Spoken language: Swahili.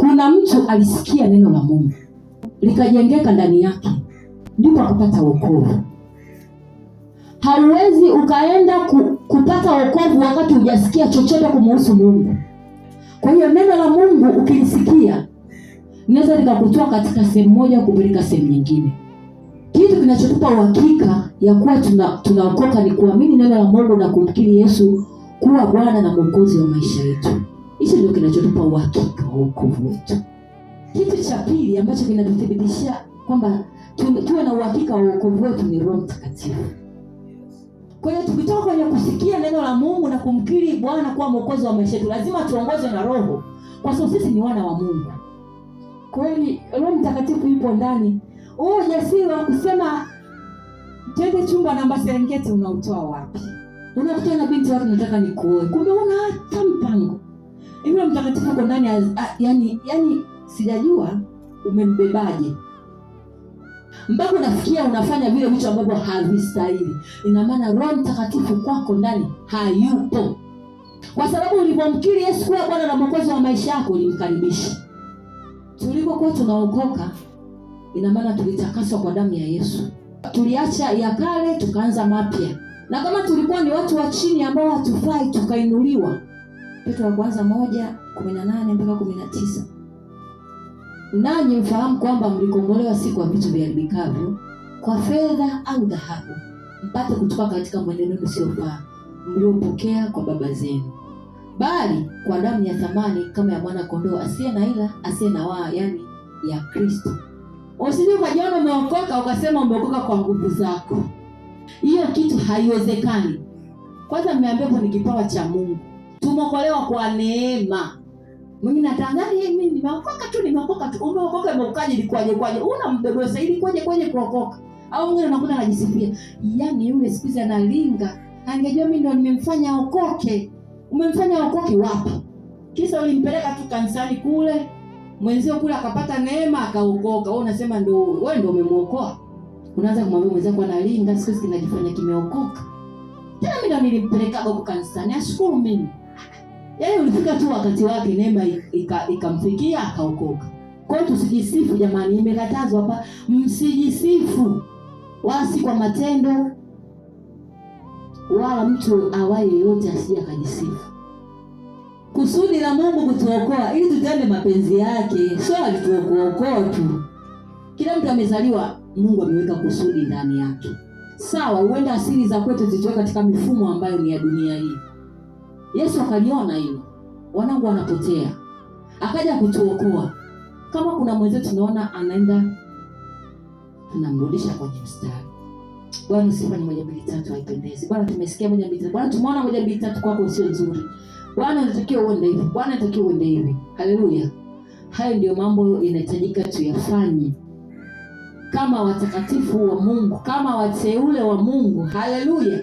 Kuna mtu alisikia neno la Mungu likajengeka ndani yake, ndipo akapata wokovu. Hauwezi ukaenda kupata wokovu wakati hujasikia chochote kumuhusu Mungu. Kwa hiyo neno la Mungu ukilisikia linaweza likakutoa katika sehemu moja kupeleka sehemu nyingine. Kitu kinachotupa uhakika ya kuwa tunaokoka ni kuamini neno la Mungu na kumkiri Yesu kuwa Bwana na Mwokozi wa maisha yetu. Hicho ndio kinachotupa uhakika wa wokovu wetu. Kitu cha pili ambacho kinatuthibitishia kwamba tuwe na uhakika wa wokovu wetu ni Roho Mtakatifu. Kwa hiyo tukitoka kwenye kusikia neno la Mungu na kumkiri Bwana kuwa Mwokozi wa maisha yetu, lazima tuongozwe na Roho, kwa sababu sisi ni wana wa Mungu. Kweli Roho Mtakatifu yupo ndani. Huo ujasiri wa kusema twende chumba namba Serengeti unautoa wapi? Unakutana na binti wako, nataka nikuoe, kumbe una hata mpango. Hivi Roho Mtakatifu uko ndani, yani sijajua umembebaje mpaka unafikia unafanya vile vitu ambavyo havistahili. Ina maana Roho Mtakatifu kwako ndani hayupo, kwa sababu ulipomkiri Yesu kuwa Bwana na Mwokozi wa maisha yako ulimkaribisha. Tulipokuwa tunaokoka, ina maana tulitakaswa kwa damu ya Yesu. Tuliacha ya kale tukaanza mapya. Na kama tulikuwa ni watu wa chini ambao hatufai, tukainuliwa. Petro wa kwanza 1:18 mpaka 19. Nanyi mfahamu kwamba mlikombolewa si kwa vitu viharibikavyo, kwa fedha au dhahabu, mpate kutoka katika mwenendo usiofaa mliopokea kwa baba zenu, bali kwa damu ya thamani kama ya mwana kondoo asiye na ila, asiye na waa, yani ya Kristo. Usije ukajiona umeokoka ukasema umeokoka kwa nguvu zako. Hiyo kitu haiwezekani. Kwanza mmeambiwa ni kipawa cha Mungu. Tumeokolewa kwa neema. Mwingine atangani, mimi nimeokoka tu, nimeokoka tu. Umeokoka umeokokaje? Ilikuwaje kwaje? Una mdogo sasa ili kwaje kwaje kuokoka? Au mwingine anakuta anajisifia, yaani yule siku hizi analinga, angejua mimi ndo nimemfanya aokoke. Umemfanya aokoke wapi? Kisa ulimpeleka tu kanisani kule, mwenzio kule akapata neema akaokoka. Wewe unasema ndo wewe ndo umemuokoa. Unaanza kumwambia mwenzako analinga, siku hizi kinajifanya kimeokoka. Tena mimi ndo nilimpeleka huko kanisani, ashukuru mimi. Yaani ulifika tu wakati wake, neema ikamfikia akaokoka. Kwa hiyo tusijisifu jamani, imekatazwa hapa, msijisifu wala si kwa matendo, wala mtu awaye yote asije akajisifu. Kusudi la Mungu kutuokoa ili tutende mapenzi yake, sio alituokoa tu. Kila mtu amezaliwa, Mungu ameweka kusudi ndani yake. Sawa, huenda asili za kwetu zitoka katika mifumo ambayo ni ya dunia hii. Yesu akaliona hilo, wanangu wanapotea, akaja kutuokoa. Kama kuna mwenzetu tunaona anaenda, tunamrudisha kwenye mstari. Bwana, sifa ni 1 2 3 haipendezi. Bwana, tumesikia 1 2 3. Bwana, tumeona 1 2 3 kwako sio nzuri. Bwana, unatakiwa uende hivi. Bwana, unatakiwa uende hivi. Haleluya. Hayo ndio mambo inahitajika tuyafanye kama watakatifu wa Mungu, kama wateule wa Mungu. Haleluya.